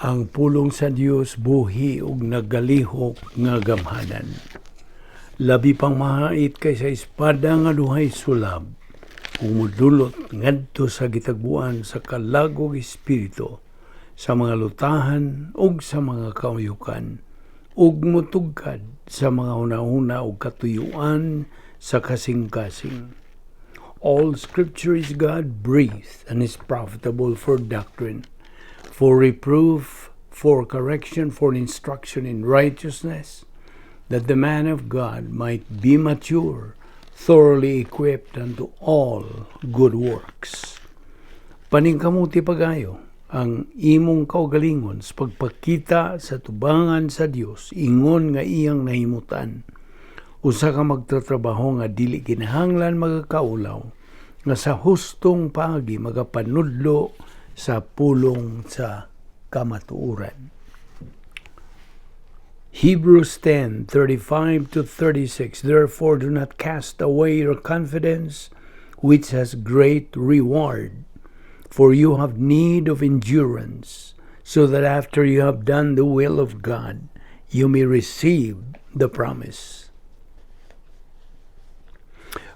Ang pulong sa Dios buhi ug nagalihok nga gamhanan. Labi pang mahait kaysa espada nga duhay sulab, ug modulot ngadto sa gitagbuan sa kalag ug espiritu, sa mga lutahan ug sa mga kauyukan, ug motugkad sa mga hunahuna ug katuyuan sa kasing-kasing. All Scripture is God-breathed and is profitable for doctrine, for reproof, for correction, for instruction in righteousness, that the man of God might be mature, thoroughly equipped unto all good works. Paningkamuti pag-ayo ang imong kaugalingon sa pagpakita sa tubangan sa Dios ingon nga iyang nahimutan. Usa ka magtatrabaho nga dili kinahanglan magakaulaw, nga sa hustong paagi magapanudlo sa pulong sa kamatuoran. Hebrews 10:35 to 36. Therefore do not cast away your confidence, which has great reward, for you have need of endurance, so that after you have done the will of God, you may receive the promise.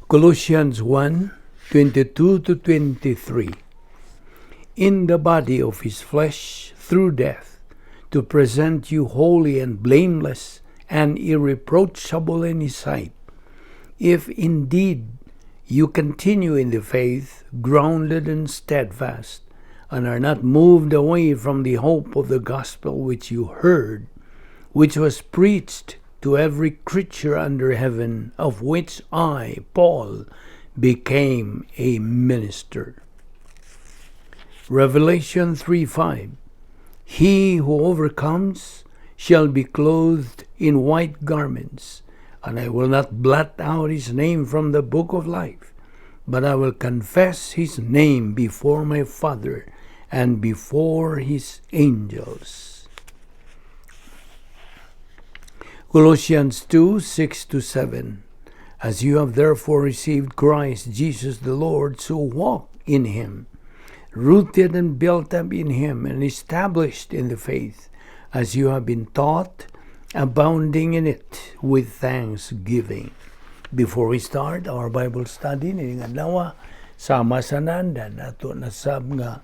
Colossians 1:22 to 23. In the body of his flesh through death, to present you holy and blameless and irreproachable in his sight, if indeed you continue in the faith, grounded and steadfast, and are not moved away from the hope of the gospel which you heard, which was preached to every creature under heaven, of which I, Paul, became a minister. Revelation 3:5. He who overcomes shall be clothed in white garments, and I will not blot out his name from the book of life, but I will confess his name before my Father and before his angels. Colossians 2:6 to 7. As you have therefore received Christ Jesus the Lord, so walk in him, rooted and built up in him and established in the faith, as you have been taught, abounding in it with thanksgiving. Before we start our Bible study nining adlaw, sama sa naandan, ato na sab nga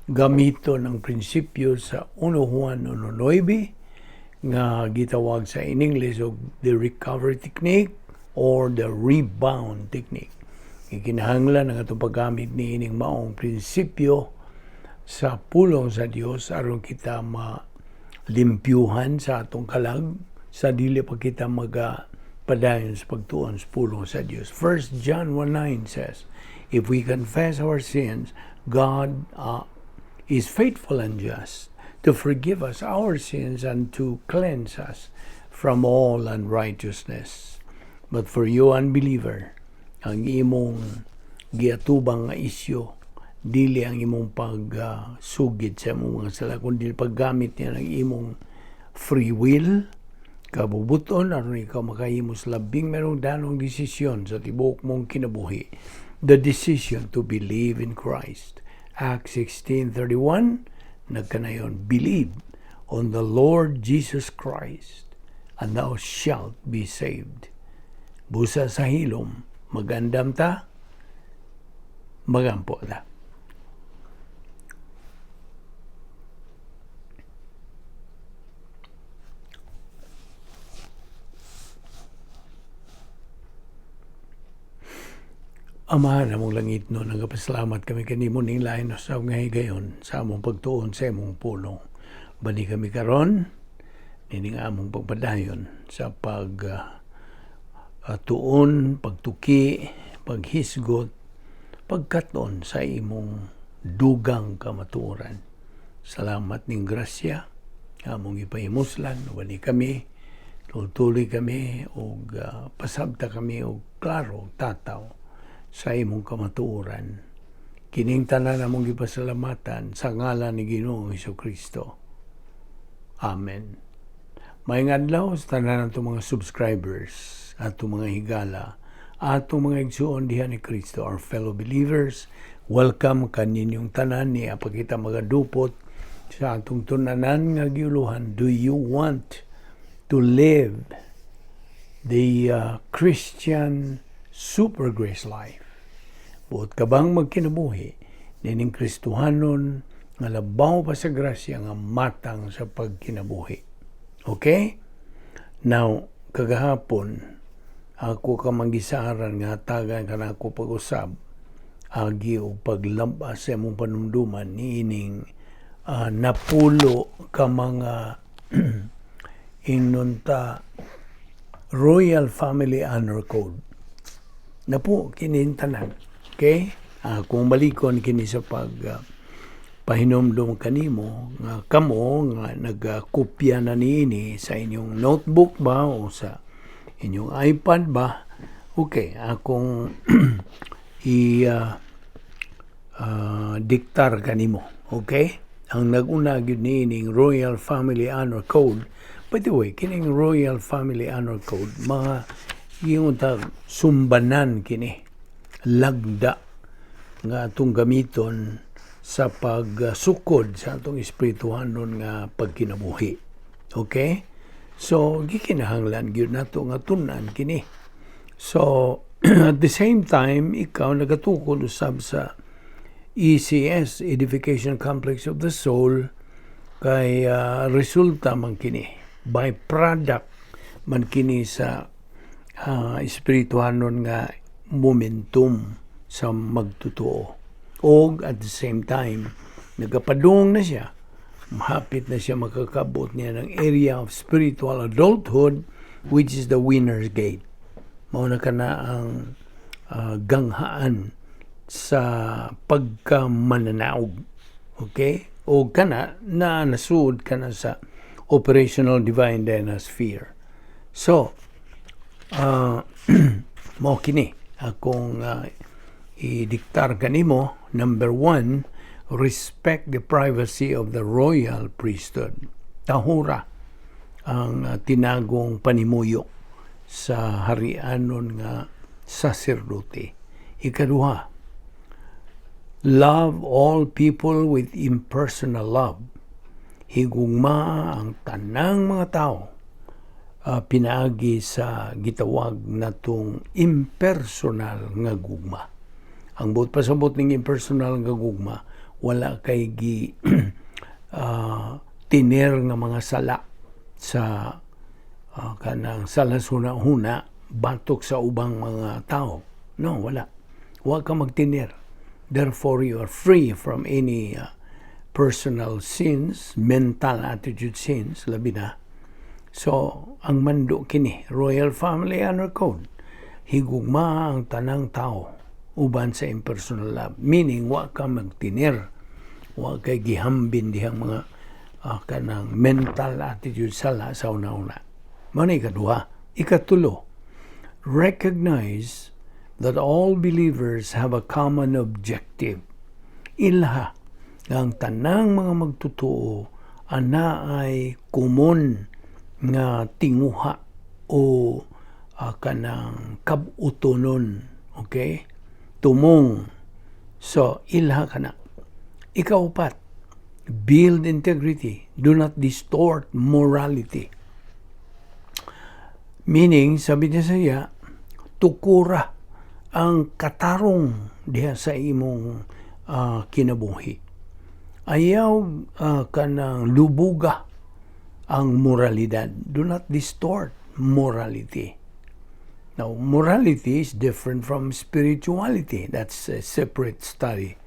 gamiton ang prinsipyo sa 1 Juan 1:9 nga gitawag sa in English og the recovery technique or the rebound technique. Ikinahanglan ang atong paggamit niining maong prinsipyo sa pulong sa Dios aron kita malimpyuhan sa atong kalag sa dili pa kita maga padayon sa pagtuon sa pulong sa Dios. 1 John 1:9 says, "If we confess our sins, God is faithful and just to forgive us our sins and to cleanse us from all unrighteousness." But for you, unbeliever, ang imong giatubang nga isyu dili ang imong pagsugid sa imong mga sala, kundi paggamit niya ng imong free will, kabubuton, aron ikaw makahimo sa labing merong danong desisyon sa tibuok mong kinabuhi, the decision to believe in Christ. Acts 16:31 nagkanayon, "Believe on the Lord Jesus Christ and thou shalt be saved." Busa sa hilom, magandam ta, magampo ta. Amahan among langitnon, nagapasalamat kami kanimo ning lain usab nga higayon sa among pagtuon sa imong pulong. Bani kami karon nining among pagpadayon sa pag tuon, pagtuki, paghisgot, pagkaton sa imong dugang kamatuoran. Salamat ning grasya among ipahimuslan. Wali kami, tultuloy kami og pasabta kami og klaro tataw sa imong kamatuoran. Kining tanan among gipasalamatan sa ngalan ni Ginoong Kristo. Amen. Maayong adlaw sa tanan atong mga subscribers, atong mga higala, atong mga igsuon diha ni Kristo, our fellow believers. Welcome kaninyong tanan ni apakita magadupot Sa atong tun-anan nga giuluhan, "Do you want to live the Christian super grace life?" Buot ka bang magkinabuhi nining Kristohanon nga labaw pa sa grasya nga matang sa pagkinabuhi? Okay? Now, kagahapon, ako ka manggisaran nga hatagan ka nako pag-usab agi og paglabas sa imong panumduman niining napulo ka mga ingnon ta Royal Family Honor Code. Napo kini tanan. Okay? Kung balikon kini sa pag pahinumdum kanimo nga kamo nga nagkopya na niini sa inyong notebook ba o sa inyong iPad ba, okay, akong i diktar kanimo, okay? Ang naguna gyud niining Royal Family Honor Code, by the way, kining Royal Family Honor Code, mga ingon ta sumbanan kini, lagda nga atong gamiton sa pagsukod sa atong espirituhanon nga pagkinabuhi. Okay? So, gikinahanglan gyud nato nga tun-an kini. So, at the same time, ikaw nagatukod usab sa ECS, Edification Complex of the Soul, kay resulta man kini, byproduct man kini sa espirituhanon nga momentum sa magtotoo. Og at the same time, nagapadung na siya, mahapit na siya makakabot niya ng area of spiritual adulthood, which is the winner's gate. Mao na kana ang ganghaan sa pagkamananaog. Okay? O kana na nasuod kana sa operational divine dynasphere. So, mao kini akong idiktar kanimo. Number 1, respect the privacy of the royal priesthood. Tahura ang tinagong panimuyo sa harianon nga saserdote. Ikaduha, love all people with impersonal love. Higugma ang tanang mga tao pinaagi sa gitawag natong impersonal nga gugma. Ang buot pasabot ning impersonal nga gugma, wala kay gi tiner nga mga sala sa kanang sala huna-huna batok sa ubang mga tao. No, wala. Wa ka magtiner. Therefore, you are free from any personal sins, mental attitude sins, labi na. So, ang mando kini, Royal Family Honor Code, higugma ang tanang tao uban sa impersonal love. Meaning, wa ka magtiner, wa kay gihambin dihang mga kanang mental attitude sala sa una-una. Mao na ikaduha. Ikatulo, recognize that all believers have a common objective. Ilha nga ang tanang mga magtotoo ana ay komon nga tinguha o kanang kabutonon, okay, tumong. So ilha kana. Ikaupat, build integrity, do not distort morality. Meaning, sabi niya sa iya, tukura ang katarong diha sa imong kinabuhi. Ayaw kanang lubuga ang moralidad. Do not distort morality. Now, morality is different from spirituality. That's a separate study.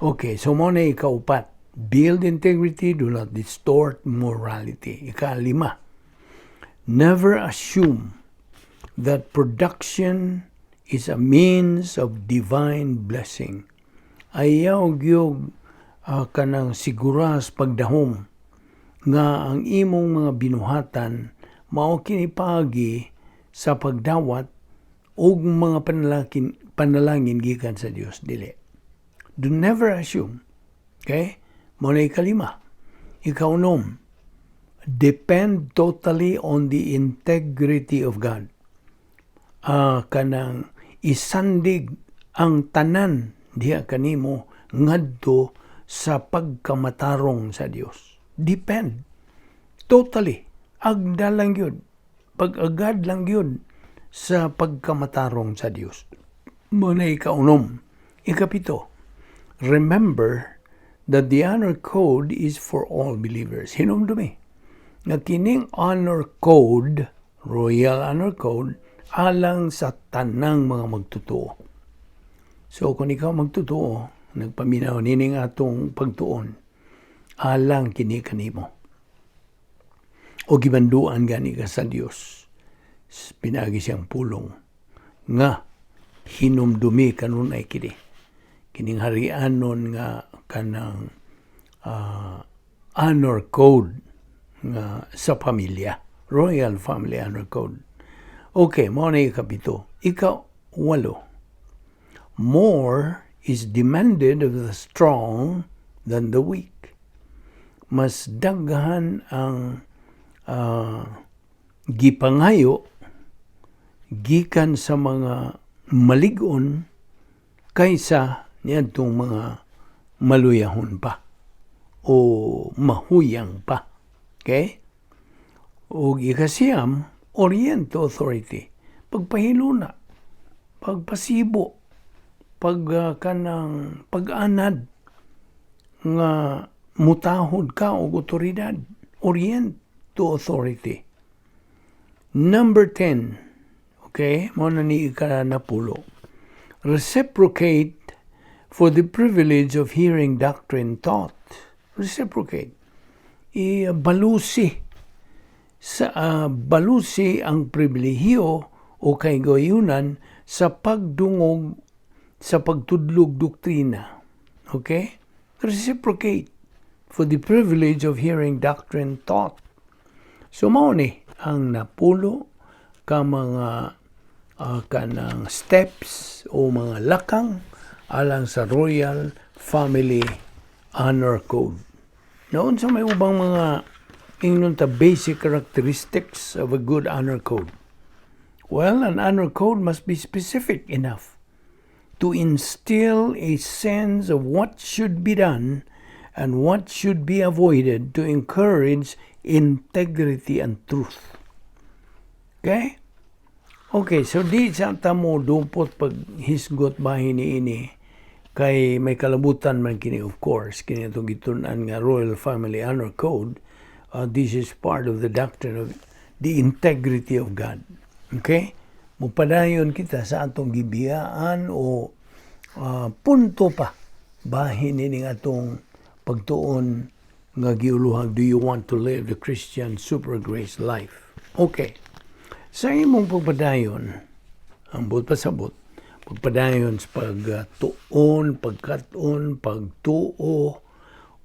Okay, so mao na ikaupat. Build integrity, do not distort morality. Ikalima, never assume that production is a means of divine blessing. Ayaw gyud kanang siguras pagdahom nga ang imong mga binuhatan mao kini paagi sa pagdawat og mga panalangin gikan sa Dios. Dili. Do never assume. Okay? Mao na ikalima. Ikaunom, depend totally on the integrity of God. Kanang isandig ang tanan diha kanimo ngadto sa pagkamatarong sa Dios. Depend. Totally. Agda lang yun. Pag-agad lang yun sa pagkamatarong sa Dios. Mao na ikaunom. Ikapito, remember that the honor code is for all believers. Hinumdumi nga kining honor code, Royal Honor Code, alang sa tanang mga magtotoo. So kung ikaw magtotoo, nagpaminaw nining atong pagtuon, alang kini kanimo. O gibanduan gani ka sa Dios. Pinagi siyang pulong nga hinumdumi kanunay kini. Kining harianon nga kanang honor code nga sa pamilya. Royal Family Honor Code. Okay, mao na ikapito. Ika walo. More is demanded of the strong than the weak. Mas daghan ang gipangayo gikan sa mga malig-on kaysa niadtong mga maluyahon pa o mahuyang pa. Okay? O ikasiyam, orient to authority. Pagpahiluna, pagpasibo, pag kanang pag-anad nga mutahod ka og otoridad. Orient to authority. Number 10. Okay, mao na ni ikanapulo. Reciprocate for the privilege of hearing doctrine taught. Reciprocate. I-balusi sa balusi ang pribilehiyo o kahigayunan sa pagdungog sa pagtudlog doktrina. Okay? Reciprocate for the privilege of hearing doctrine taught. So mao ni ang napulo ka mga kanang steps o mga lakang alang sa Royal Family Honor Code. Noon sa may ubang mga ingnon ta basic characteristics of a good honor code. Well, an honor code must be specific enough to instill a sense of what should be done and what should be avoided to encourage integrity and truth. Okay? Okay, so di sa ta mo dupot pag hisgot bahin ni ini kay may kalabutan man kini, of course, kini itong gitun-an nga Royal Family Honor Code. This is part of the doctrine of the integrity of God. Okay? Mupadayon kita sa atong gibiyaan o punto pa bahin ini atong pagtuon nga giuluhag, "Do you want to live the Christian super grace life?" Okay. Sa imong pagpadayon, ang buot pasabot, pagpadayon sa pagtuon, pagkat-on, pagtuo,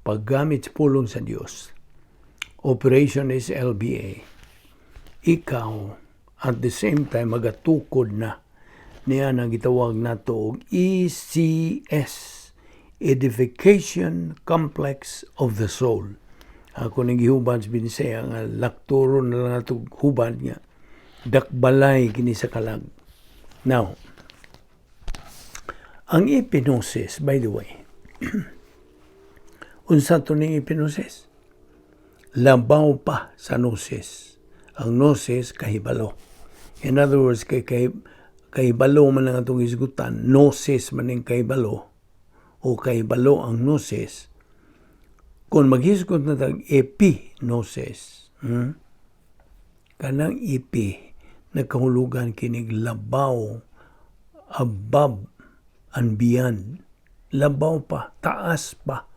paggamit sa pulong sa Dios. Operation is LBA. Ikaw, at the same time, magatukod na niya ang gitawag nato og ECS, Edification Complex of the Soul. Ako ning gihubad sa Binisaya nga lakturo na lang ato hubad nga dakbalay kini sa kalag. Now, ang epignosis, by the way, unsa to ning epignosis? Labaw pa sa gnosis. Ang gnosis, kahibalo. In other words, kay kahibalo man ang atong hisgutan, gnosis man ang kahibalo, o kahibalo ang gnosis. Kung maghisgot na tag epignosis, Kanang epi, nagkahulugan kinig labaw, above and beyond. Labaw pa, taas pa.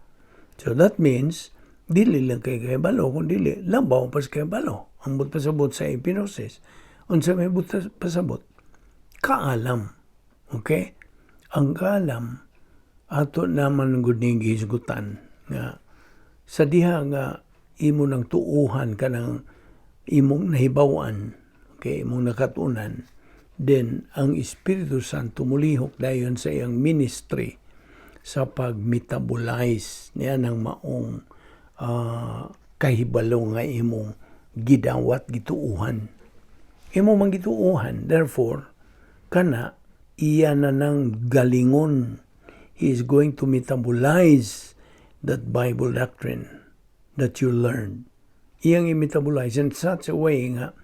So that means, dili lang kay kahibalo, kung dili, labaw pa sa kahibalo. Ang buot pasabot sa epignosis, unsa may buot pasabot? Kaalam. Okay? Ang kaalam, ato naman gud ning gihisgutan nga sa diha nga imo nang tuuhan kanang imong nahibaw-an, okay, imong nakatunan, then ang Espiritu Santo mulihok dayon sa iyang ministry sa pag-metabolize niya ng maong kahibalo nga imong gidawat, gituuhan. Imo man gituuhan, therefore, kana iya na nang galingon. He is going to metabolize That Bible doctrine that you learned. Iyang i-metabolize in such a way nga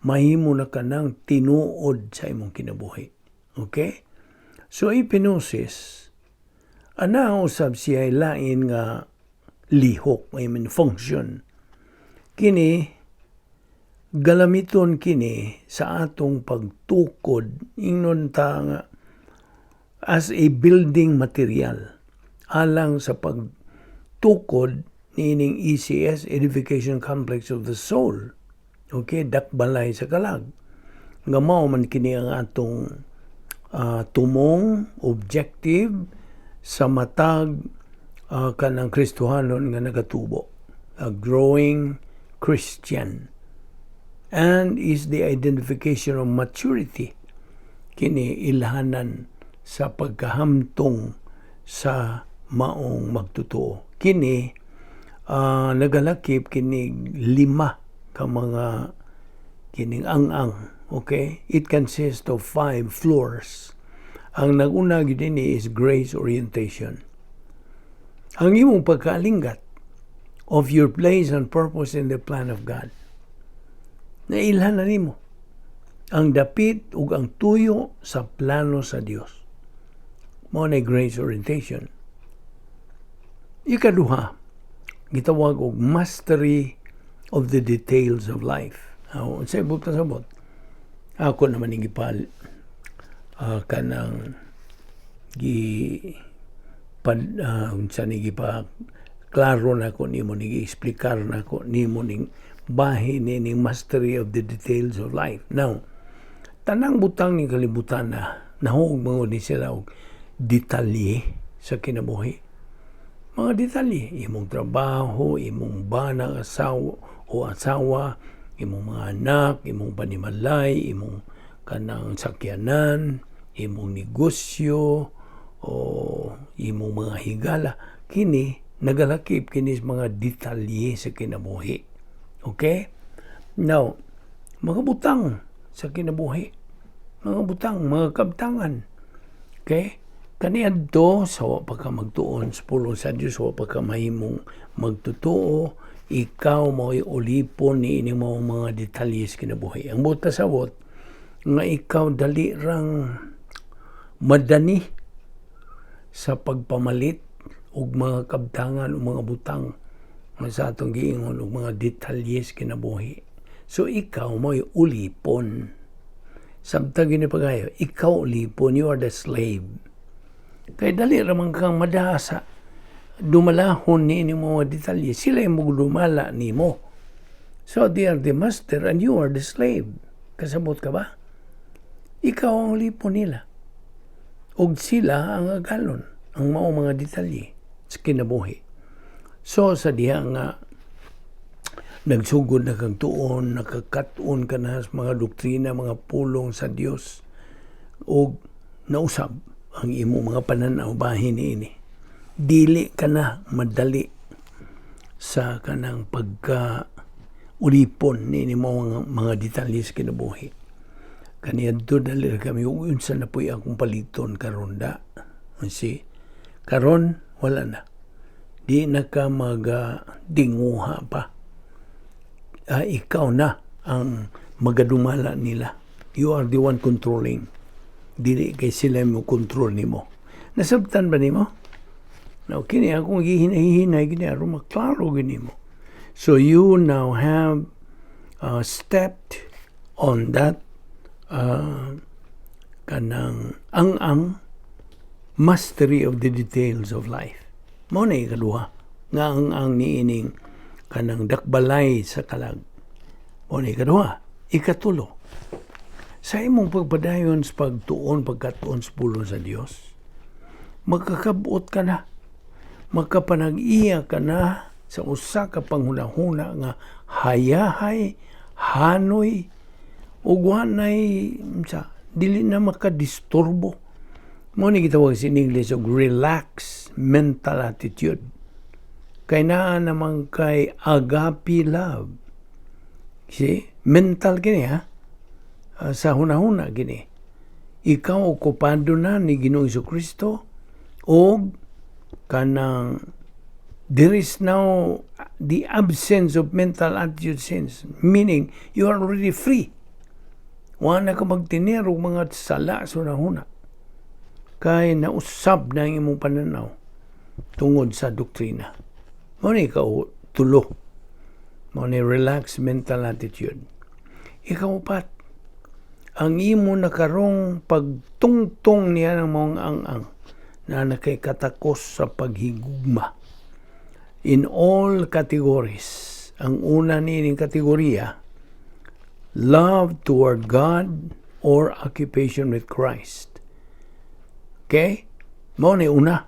mahimo na ka ng tinuod sa imong kinabuhi. Okay? So, epignosis, ana usab siya lain nga lihok, I mean function. Kini, galamiton kini sa atong pagtukod, ingnon ta nga, as a building material alang sa pagtukod niining ECS, Edification Complex of the Soul. Okay, dakbalay sa kalag. Nga mao man kini ang atong tumong objective sa matag kanang Kristohanon nga nagatubo. A growing Christian. And is the identification of maturity kini ilhanan sa pagkahamtong sa maong magtotoo. Kini nagalakip kini lima ka mga kining ang-ang. Okay? It consists of five floors. Ang naguna gyud ini is grace orientation. Ang imong pagkaalinggat of your place and purpose in the plan of God. Nailhan na nimo ang dapit ug ang tuyo sa plano sa Dios. Mao na grace orientation. Ikaduha, gitawag og mastery of the details of life. Unsay buot pasabot? Ako naman ning gipal kanang gi pan unsa ni gipa klaro na ko nimo, ni gi-eksplikar na ko nimo ning bahin ni ning mastery of the details of life. Now, tanang butang ni kalibutan na nahug mga ni sila og detalye sa kinabuhi. Mga detalye, imong trabaho, imong bana, asawa o asawa, imong mga anak, imong panimalay, imong kanang sakyanan, imong negosyo, o imong mga higala, kini nagalakip kini sa mga detalye sa kinabuhi. Okay? Now, mga butang sa kinabuhi, mga butang, mga kabtangan. Okay? Kaniadto sa wa pa ka magtuon sa pulong sa Dios, wa pa ka mahimong magtotoo, ikaw mo'y ulipon ni ini mo mga detalye sa kinabuhi. Ang buot pasabot nga ikaw dali rang madani sa pagpamalit og mga kabtangan o mga butang nga sa atong giingon og mga detalye sa kinabuhi. So ikaw mo'y ulipon. Samtang gini pagayo, ikaw ulipon, you are the slave. Kay dali ra man kang madasa dumalahon ni ini mga detalye. Sila yung dumala nimo. So they are the master and you are the slave. Kasabot ka ba? Ikaw ang ulipon nila. Og sila ang agalon, ang mao mga detalye sa kinabuhi. So sa diha nga nagsugod na kang tuon, nakakatuon ka na sa mga doktrina, mga pulong sa Dios, og nausab ang imong mga pananaw bahin niini. Dili ka na madali sa kanang pagka ulipon ni mo mga detalye sa kinabuhi. Kaniadto dali ra kami ug unsa na po'y akong paliton karon da. See? Karon wala na. Di na ka maga dinguha pa. Ikaw na ang magadumala nila. You are the one controlling. Dili kay sila mo control nimo. Nasabtan ba nimo? Now, kini akong gihinay-hinay kini aron maklaro gini mo. So you now have stepped on that kanang ang mastery of the details of life. Mao na ikaduha nga ang niining kanang dakbalay sa kalag. Mao na ikaduha. Ikatulo, sa imong pagpadayon sa pagtuon, pagkatuon sa pulong sa Dios, magkakabot ka na, makapanag-iya ka na sa usa ka panghunahuna nga hayahay, hanoy, ug wanay sa dili na makadisturbo. Mao ni gitawag sa English og relax mental attitude. Kay naa naman kay agape love. See? Mental kini ha. Sa hunahuna kini. Ikaw okupado na ni Ginoong Kristo og kanang There is now the absence of mental attitude sins, meaning you are already free. Wa na ka magtiner og mga sala sa hunahuna. Kay nausab na ang imong pananaw tungod sa doktrina. Mao ni ikatulo. Mao ni relaxed mental attitude. Ikaupat, ang imo na karong pagtungtong niya ng mga ang-ang na nakay katakos sa paghigugma in all categories. Ang una nining kategorya, love toward God or occupation with Christ. Okay? Mao ni una.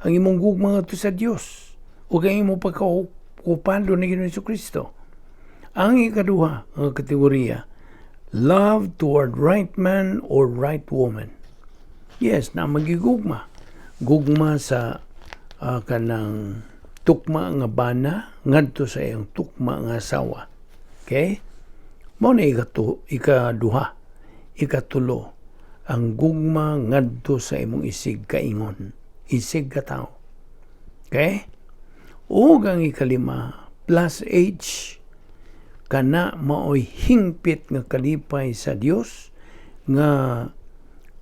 Ang imong gugma ngadto sa Dios ug ang imong pagkaokupado ni Ginoong Kristo. Ang ikaduha nga kategorya, love toward right man or right woman. Yes, na magigugma. Gugma sa kanang tukma nga bana ngadto sa iyang tukma nga asawa. Okay? Mao na ikaduha. Ikatulo, ang gugma ngadto sa imong isig kaingon, isig katawo. Okay? Ug ang ikalima, plus H, kana maoy hingpit nga kalipay sa Dios nga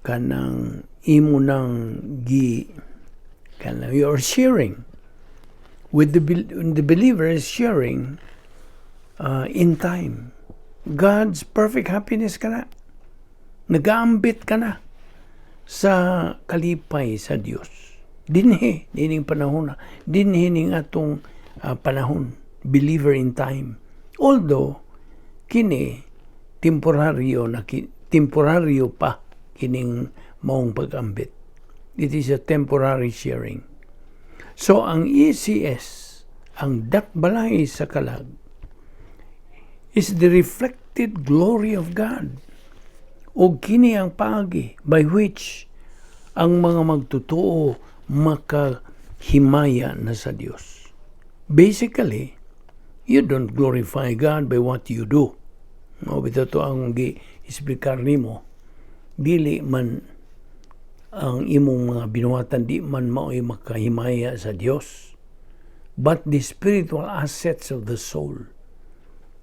kanang imo nang gi kanang you are sharing with the believer is sharing in time God's perfect happiness. Kana nagaambit ka na sa kalipay sa Dios dinhi nining panahon na dinhi ning atong panahon, believer in time, although kini temporaryo na temporaryo pa kining maong pag-ambit. It is a temporary sharing. So ang ECS, ang dakbalay sa kalag, is the reflected glory of God. O kini ang paagi by which ang mga magtotoo makahimaya na sa Dios. Basically, you don't glorify God by what you do. Mao bitaw to ang gi-explicar nimo. Dili man ang imong mga binuhatan, di man mao'y makahimaya sa Dios. But the spiritual assets of the soul.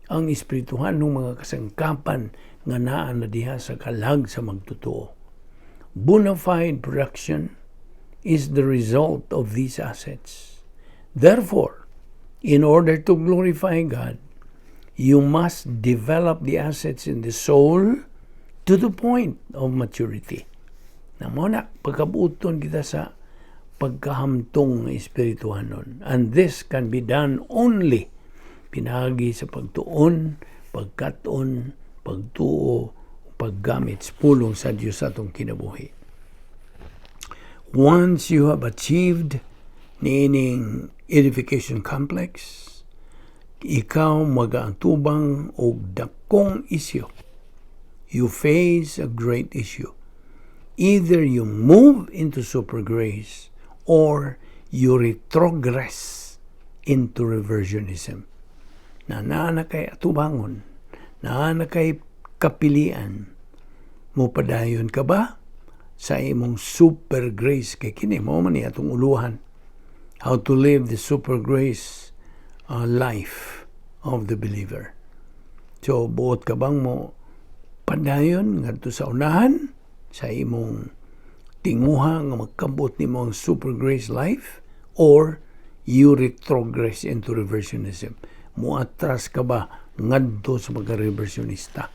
Ang espirituhanong mga kasangkapan nga naa na diha sa kalag sa magtotoo. Bona fide production is the result of these assets. Therefore, in order to glorify God, you must develop the assets in the soul to the point of maturity. Na mao na, pagkabuton kita sa pagkahamtong nga espirituhanon. And this can be done only pinaagi sa pagtuon, pagkat-on, pagtuo, paggamit sa pulong sa Dios sa atong kinabuhi. Once you have achieved niining edification complex, ikaw magaatubang og dakong isyu. You face a great issue. Either you move into super grace or you retrogress into reversionism. Na naa na kay atubangon, naa na kay kapilian, mo padayon ka ba sa imong super grace? Kay kini mao man ni atong uluhan, how to live the super grace life of the believer. So buot ka bang mo padayon ngadto sa unahan sa imong tinguha nga magkabot nimo ang super grace life, or you retrogress into reversionism? Muatras ka ba ngadto sa mga reversionista?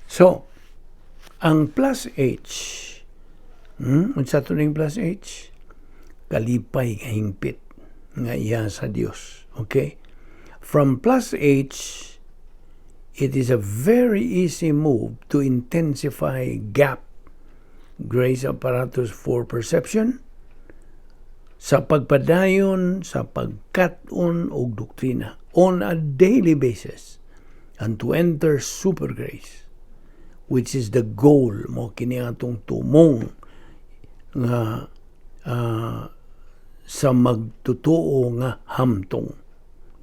So ang plus H, unsa to ning plus H? Kalipay nga hingpit nga iya sa Dios. Okay, from plus H, it is a very easy move to intensify gap, grace apparatus for perception, sa pagpadayon sa pagkat-on og doktrina on a daily basis and to enter super grace, which is the goal. Mao kini atong tumong nga sa magtotoo nga hamtong.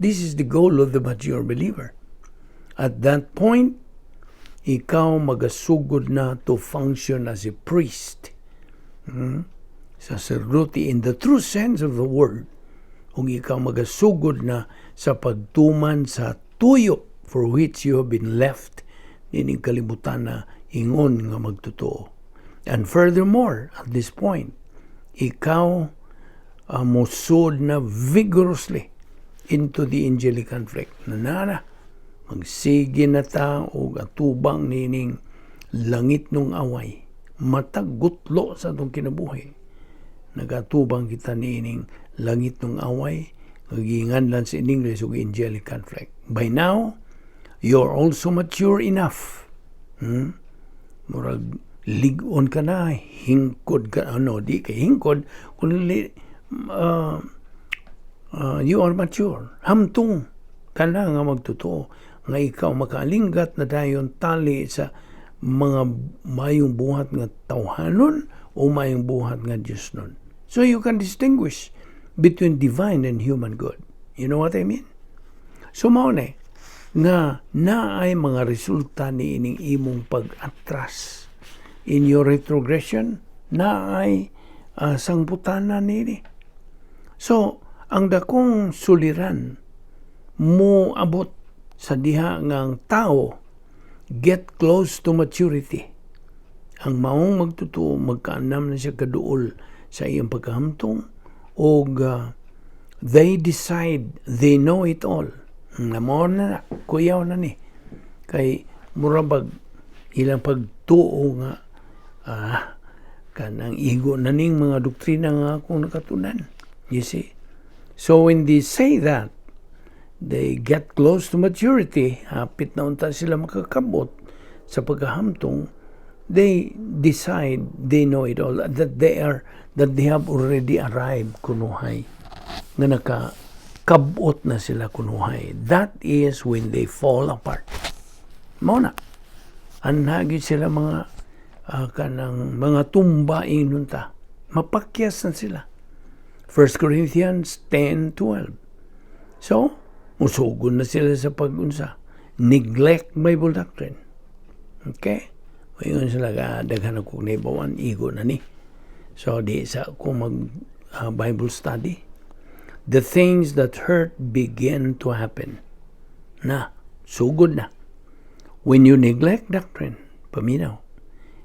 This is the goal of the mature believer. At that point, ikaw magasugod na to function as a priest, sacerdote in the true sense of the word. Ug ikaw magasugod na sa pagtuman sa tuyo for which you have been left nining kalibutan na ingon nga magtotoo. And furthermore, at this point, ikaw musod na vigorously into the angelic conflict. Na na, magsige na ta og atubang nining langitnong away. Matag gutlo sa atong kinabuhi. Nagatubang kita nining langitnong away, nga sa in English og angelic conflict. By now, you're also mature enough. Murag lig-on ka na, hingkod ka, ano, di kay hingkod, kundi you are mature. Hamtong ka na nga magtotoo, nga ikaw makaalinggat na dayon tali sa mga mayong buhat nga tawhanon o mayong buhat nga Diyos nun. So you can distinguish between divine and human good. You know what I mean? So mao na nga naay mga resulta ni ining imong pag-atras in your retrogression, naay sangputanan nini. So, ang dakong suliran mo abot sa diha nga ang tao get close to maturity. Ang maong magtotoo, magkaanam na siya kaduol sa iyang pagkahamtong og they decide they know it all. Namo na, kuyaw na ni. Kay murabag ilang pagtuo nga kanang igo na ning mga doktrina nga akong nakatunan. You see? So when they say that, they get close to maturity, hapit na unta sila makakabot sa pagkahamtong, they decide they know it all, that they have already arrived kunuhay, nga nakakabot na sila kunuhay. That is when they fall apart. Mao na. Anhagi sila mga kanang mga tumba ingon ta. Mapakyas na sila. 1 Corinthians 10:12. So, musugon na sila sa pag-unsa. Neglect Bible doctrine. Okay? Ingon sila ka, daghan ako nahibawan, igo na ni. So, di sa ako mag Bible study. The things that hurt begin to happen. Na, sugod na. When you neglect doctrine, paminaw,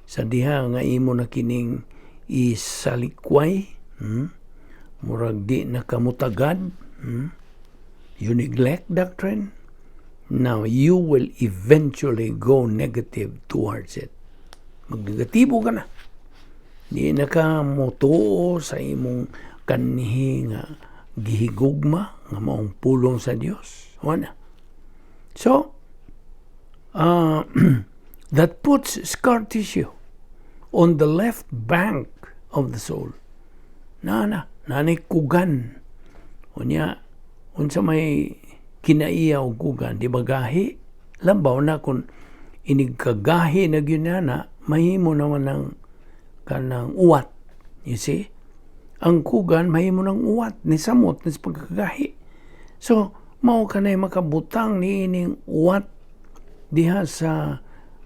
sa diha nga imo na kining isalikway, Murag di na kamutagad, You neglect doctrine, now you will eventually go negative towards it. Magnegatibo ka na. Di na ka motuo sa imong kanhi nga gihigugma nga maong pulong sa Dios. Wala. So, that puts scar tissue on the left bank of the soul. Na na, nanay kugan. Unya, unsa may kinaiya og kugan, di ba gahi? Lambaw na kung inig kagahi na gyud na, mahimo naman ng kanang uwat. You see? Ang kugan, mahimo ng uwat, ni samot, ni sa pagkagahi. So, mao ka na makabutang ni ining uwat diha sa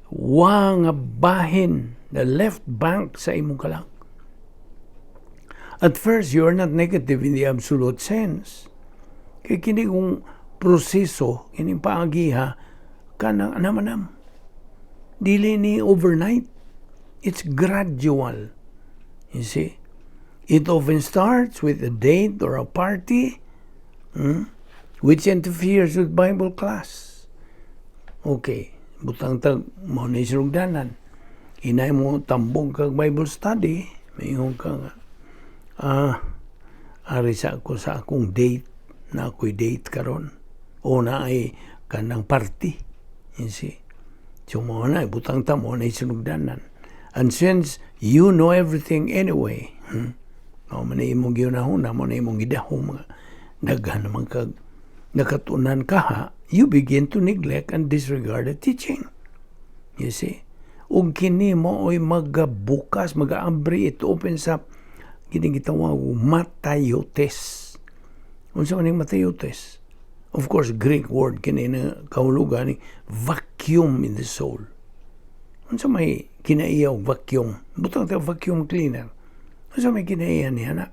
wa nga bahin, the left bank sa imong kalag. At first, you are not negative in the absolute sense. Kay kini kung proseso, kining paagiha, kanang anam-anam. Dili ni overnight. It's gradual. You see? It often starts with a date or a party which interferes with Bible class. Okay, butang tag mao na sinugdanan. Inay mo tambong kag Bible study, maingon ka nga, ari sa ako sa akong date, na ako'y date karon o na ay kanang party. You see? So mao na, butang ta mao na sinugdanan. And since you know everything anyway, Mao man na imong gihunahuna, mao na imong gidahom mga daghan naman kag nakatunan ka ha, you begin to neglect and disregard the teaching. You see? Ug kini mo oy magabukas, magaabri, it opens up kini gitawag mataiotes. Unsa man ning mataiotes? Of course, Greek word kini na kahulugan ni vacuum in the soul. Unsa may kinaiya og vacuum? Butang ta vacuum cleaner. Unsa may kinaiya niya na?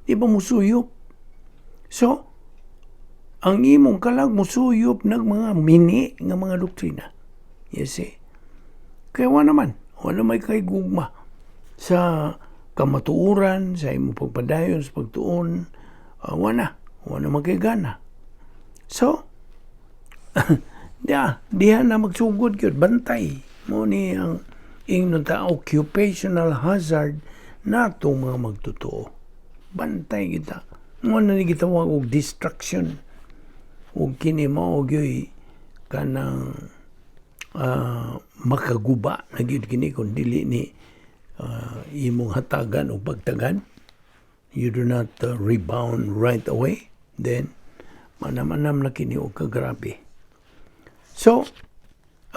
Di ba musuyop? So, ang imong kalag musuyop ng mga mini nga mga doktrina. You see? Kaya wala naman. Wala may kay gugma sa kamatuoran, sa imong pagpadayon, sa pagtuon, wala. Wala man kay gana. So, diha, diha na magsugod gyud, bantay. Mao ni ang ingnon ta occupational hazard natong mga magtotoo. Bantay kita. Mao na ni gitawag og distraction. Ug kini mao gyud kanang makaguba na gyud kini kung dili ni imong hatagan o pagtagan. You do not rebound right away, then manam-anam na kini og kagrabe. So,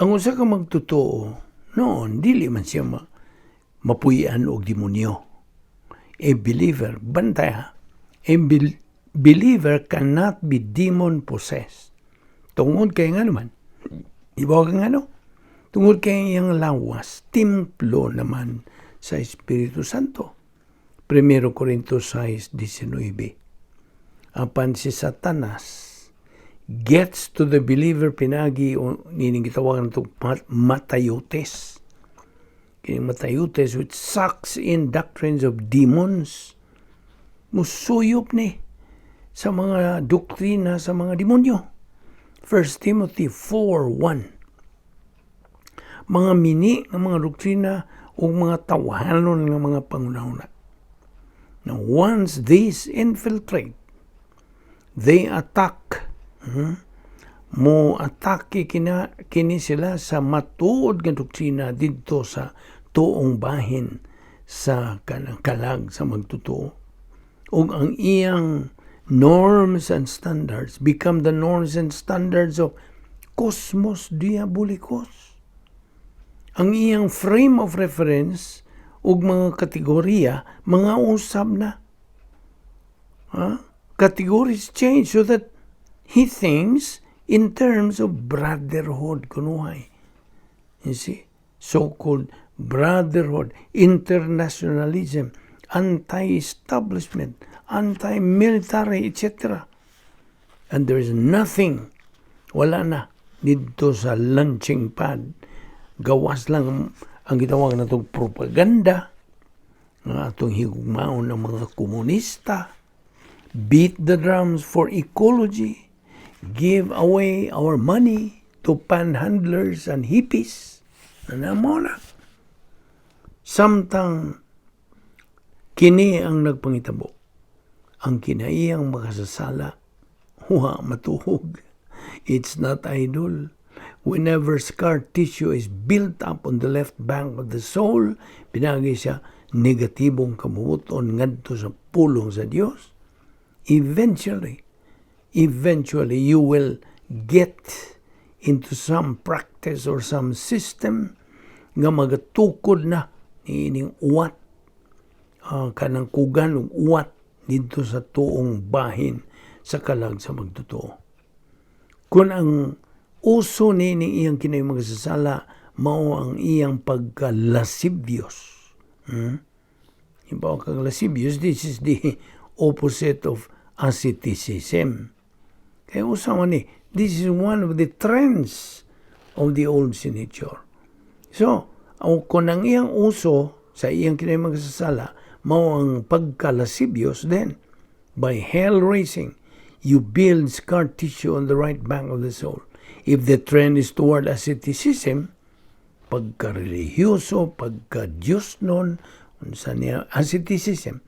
ang usa ka magtotoo, noon, dili man siya mapuy-an og demonyo. A believer, bantay ha, a believer cannot be demon possessed. Tungod kay nga naman, ibaw ka nga no? Tungod kay iyang lawas, templo naman sa Espiritu Santo. 1 Corinto 6:19. Apan si Satanas gets to the believer pinagi o nining gitawagan itong matayotes. Kining matayotes which sucks in doctrines of demons. Musuyop ni sa mga doktrina sa mga demonyo. 1 Timothy 4:1. Mga mini nga mga doktrina o mga tawhanon nga mga pangunahuna. Now, once these infiltrate, they attack. Mo atake kini sila sa matuod nga doktrina didto sa tuong bahin sa kanang kalag sa magtotoo. Ug ang iyang norms and standards become the norms and standards of cosmos diabolicos. Ang iyang frame of reference ug mga kategorya, mga usab na. Ha? Categories change so that he thinks in terms of brotherhood kunuhay. You see? So-called brotherhood, internationalism, anti-establishment, anti-military, etc. And there is nothing, wala na, dito sa launching pad. Gawas lang ang gitawag na itong propaganda, nga atong higugmaon ng mga komunista, beat the drums for ecology, give away our money to panhandlers and hippies. Ano mo na? Samtang kini ang nagpangitabo, ang kinaiyang makasasala, wa matuhog. It's not idle. Whenever scar tissue is built up on the left bank of the soul, pinagi siya negatibong kabubuton ngadto sa pulong sa Dios, eventually you will get into some practice or some system nga magatukod na niining uwat, kanang kugan ug uwat didto sa tuong bahin sa kalag sa magtotoo. Kung ang uso nining iyang kinaiyang makasasala mao ang iyang pagka-lascivious. Ibaw kang lascivious, this is the opposite of asceticism. Kaya usa man ni, this is one of the trends of the old sin nature. So, ang kung ang iyang uso sa iyang kinaiyang makasasala, mao ang pagka-lascivious, then, by hell raising, you build scar tissue on the right bank of the soul. If the trend is toward asceticism, pagka-religyoso, pagka-Diyos nun, unsa niya, asceticism,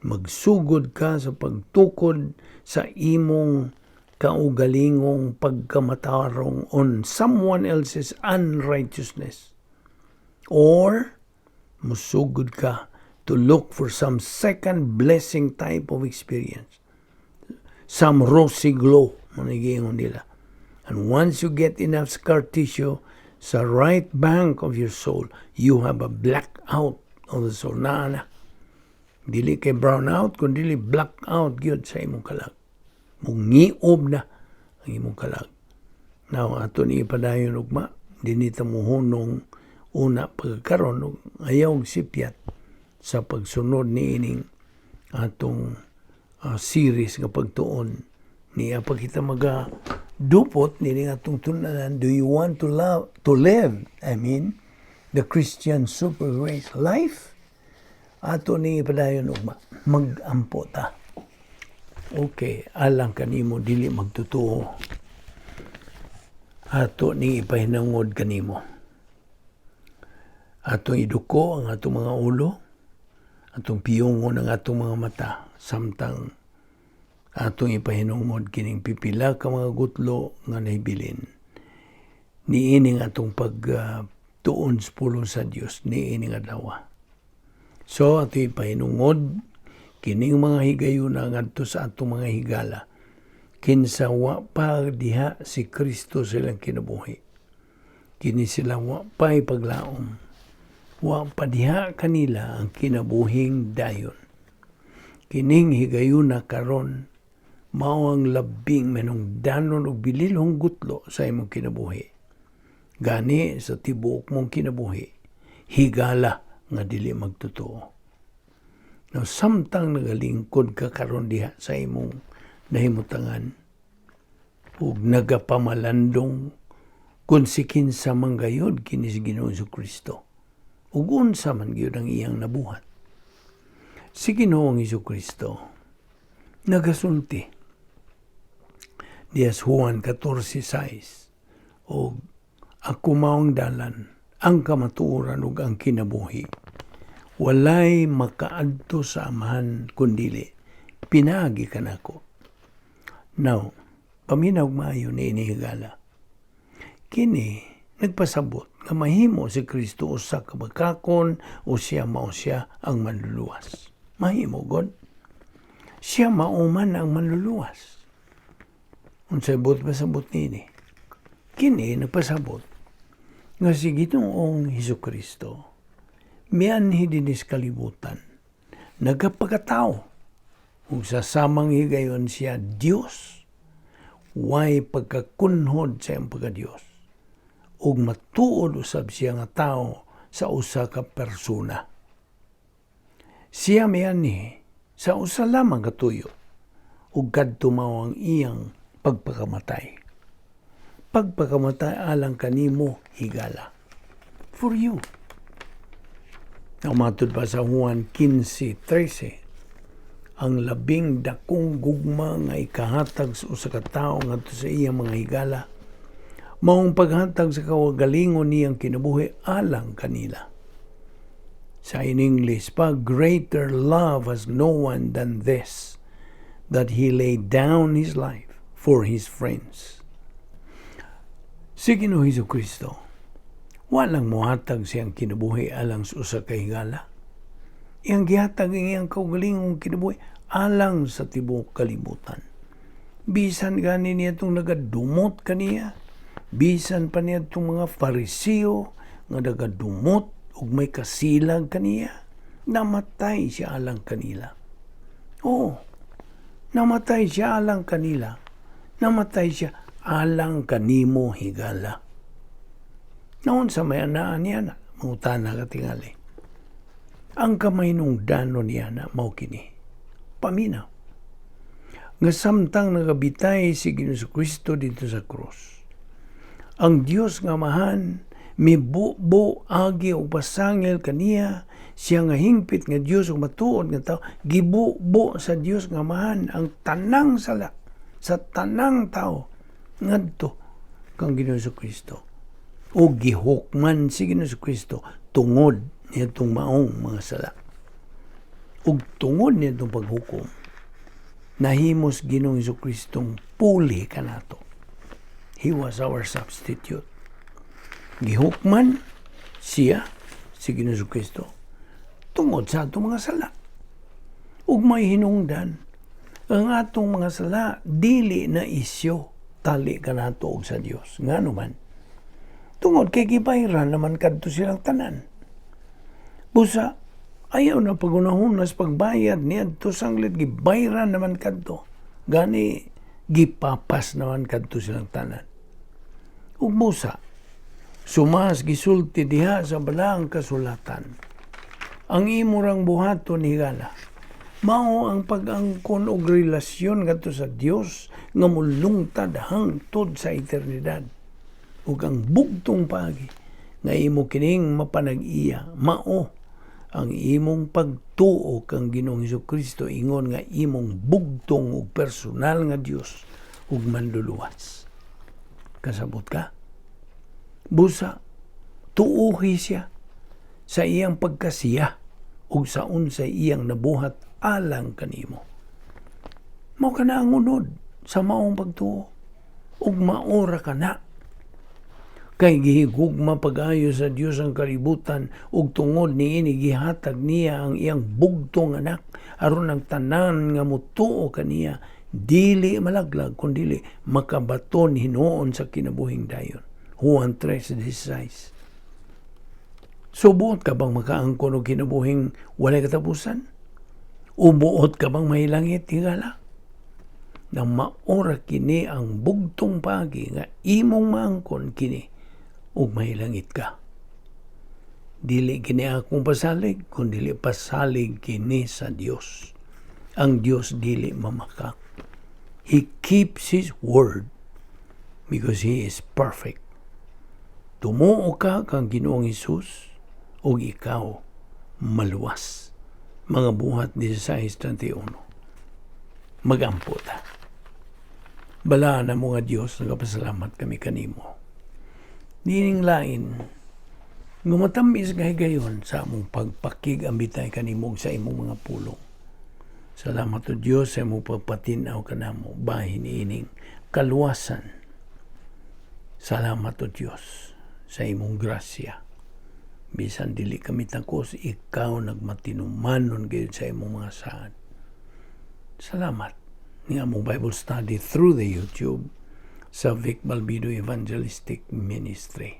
magsugod ka sa pagtukod sa imong kaugalingong pagkamatarong on someone else's unrighteousness. Or, musugod ka to look for some second blessing type of experience. Some rosy glow, manigingon nila. And once you get enough scar tissue sa right bank of your soul, you have a blackout of the soul. Naa na. Dili kay brown out, kun dili blackout gyud sa imong kalag. Mungiob na ang imong kalag. Now, ato ni ipadayon ugma, dinhi ta muhunong una pagkaron og ayaw og sipyat sa pagsunod ni ining atong series nga pagtuon niya pa kita maga dupot nini nga atong tun-anan. Do you want to love to live, I mean, the Christian super grace life? Ato ni ipadayon ugma. Magampo ta. Okay, alang kanimo dili magtotoo, ato ni ipahinangod kanimo. Atong iduko ang atong mga ulo, atong piyungon ang atong mga mata samtang atong ipahinungod kining pipila ka mga gutlo nga nahibilin niining atong pag tuon sa pulong sa Dios niining adlaw. So ato ipahinungod kining mga higayuna ngadto sa atong mga higala kinsa wa pa diha si Kristo sa ilang kinabuhi. Kini sila wa pa ipaglaom. Wa pa diha kanila ang kinabuhing dayon. Kining higayuna karon mao ang labing manungdanon og bililhong gutlo sa imong kinabuhi. Gani sa tibuok mong kinabuhi, higala nga dili magtotoo. Now, samtang nagalingkod ka karon diha sa imong nahimutangan ug nagapamalandong kung si kinsa man gayud kini si Ginoong Kristo ug unsa man gyud ang iyang nabuhat. Si Ginoong Kristo nagasulti diha sa Juan 14:6 og "Ako mao ang dalan, ang kamatuoran ug ang kinabuhi. Walay makaadto sa Amahan kundili pinaagi kanako." Now, paminaw maayo ni higala. Kini nagpasabot nga mahimo si Kristo usa ka bakakon o siya mao siya ang manluluwas. Mahimo god. Siya mao man ang manluluwas. Unsay buot pasabot niini? Kini nagpasabot nga si Ginoong Hesus Kristo mianhi dinhi sa kalibutan, nagapakatao, ug sa samang higayon siya Dios, way pagkakunhod sa iyang pagka-Dios, ug matuod usab siya nga tao sa usa ka persona. Siya mianhi sa usa lamang ka tuyo, ug kadto mao ang iyang pagpakamatay. Pagpakamatay alang kanimo, higala. For you. Matud pa sa Juan 15:13, ang labing dakong gugma nga ikahatag sa usa ka tawo ngadto sa iyang mga higala maong paghatag sa kaugalingon niyang kinabuhi alang kanila. Sa in English pa, "Greater love has no one than this, that he laid down his life for his friends." Si Ginoo Hesus Kristo, walang muhatag siyang kinabuhi alang sa usa ka higala. Iyang gihatag ang iyang kaugalingong kinabuhi alang sa tibuok kalibutan. Bisan gani niya itong nagadumot kaniya, bisan pa niya itong mga Fariseo nga nagadumot ug may kasilag kaniya, namatay siya alang kanila. Oo, namatay siya alang kanila. Namatay siya alang kanimo, higala. Naunsa may anaan niya na, mangutana ka tingali. Ang kamahinungdanon niya na mao kini. Paminaw. Nga samtang nagabitay si Ginoong Kristo didto sa krus, ang Dios nga Amahan mibubo agi og pasangil kaniya. Siya nga hingpit nga Dios ug matuod nga tao, gibubo sa Dios nga Amahan ang tanang sala sa tanang tao ngadto kang Ginoong Kristo. O gihukman si Ginoong Kristo tungod niadtong maong mga sala. Ug tungod niadtong paghukom, nahimos Ginoong Kristong puli kanato. He was our substitute. Gihukman siya, si Ginoong Kristo, tungod sa atong mga sala. Ug may hinungdan, ang atong mga sala dili na isyo tali kanato og sa Dios. Ngano man? Tungod kay gibayran naman kadto silang tanan. Busa ayaw na pagunahon sa pagbayad niadto, sanglit gibayran naman kadto. Gani gipapas naman kadto silang tanan. Ug busa sumas gisulti diha sa Balaang Kasulatan, ang imo rang buhaton, higala. Mao ang pag-angkon og relasyon ngadto sa Dios nga mulungtad hangtod sa eternidad. Ug ang bugtong paagi nga imo kining mapanag-iya mao ang imong pagtuo kang Ginoong Kristo ingon nga imong bugtong ug personal nga Dios ug Manluluwas. Kasabot ka? Busa, tuuhi siya sa iyang pagkasiya ug sa unsay iyang nabuhat alang kanimo. Mao kana ang unod sa maong pagtuo ug maora ka na. Kay gihigugma pag-ayo sa Dios ang kalibutan ug tungod niini gihatag niya ang iyang bugtong anak aron ang tanan nga motuo kaniya dili malaglag kundili makabaton hinuon sa kinabuhing dayon. Juan 3:16. So buot ka bang makaangkon og kinabuhing walay katapusan? O buot ka bang mahilangit, higala? Na maora kini ang bugtong paagi nga imong maangkon kini ug mahilangit ka. Dili kini akong pasalig, kundi pasalig kini sa Dios. Ang Dios dili mamakak. He keeps His word because He is perfect. Tumuo ka kang Ginoong Hesus ug ikaw maluwas. Mga Buhat 16:31. Magampo ta. Balaan namo nga Dios, nagapasalamat kami kanimo. Nining lain, nga matamis nga higayon sa among pagpakig-ambitay kanimo sa imong mga pulong. Salamat o Dios sa imong pagpatinaw kanamo bahin ining kaluwasan. Salamat o Dios sa imong grasya. Bisan dili kami takos, ikaw nagmatinumanon gayud sa imong mga saad. Salamat ni among Bible study through the YouTube sa Vic Balbido Evangelistic Ministry.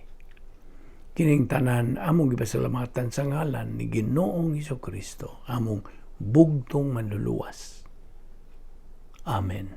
Kining tanan among gipasalamatan sa ngalan ni Ginoong Kristo, among bugtong Manluluwas. Amen.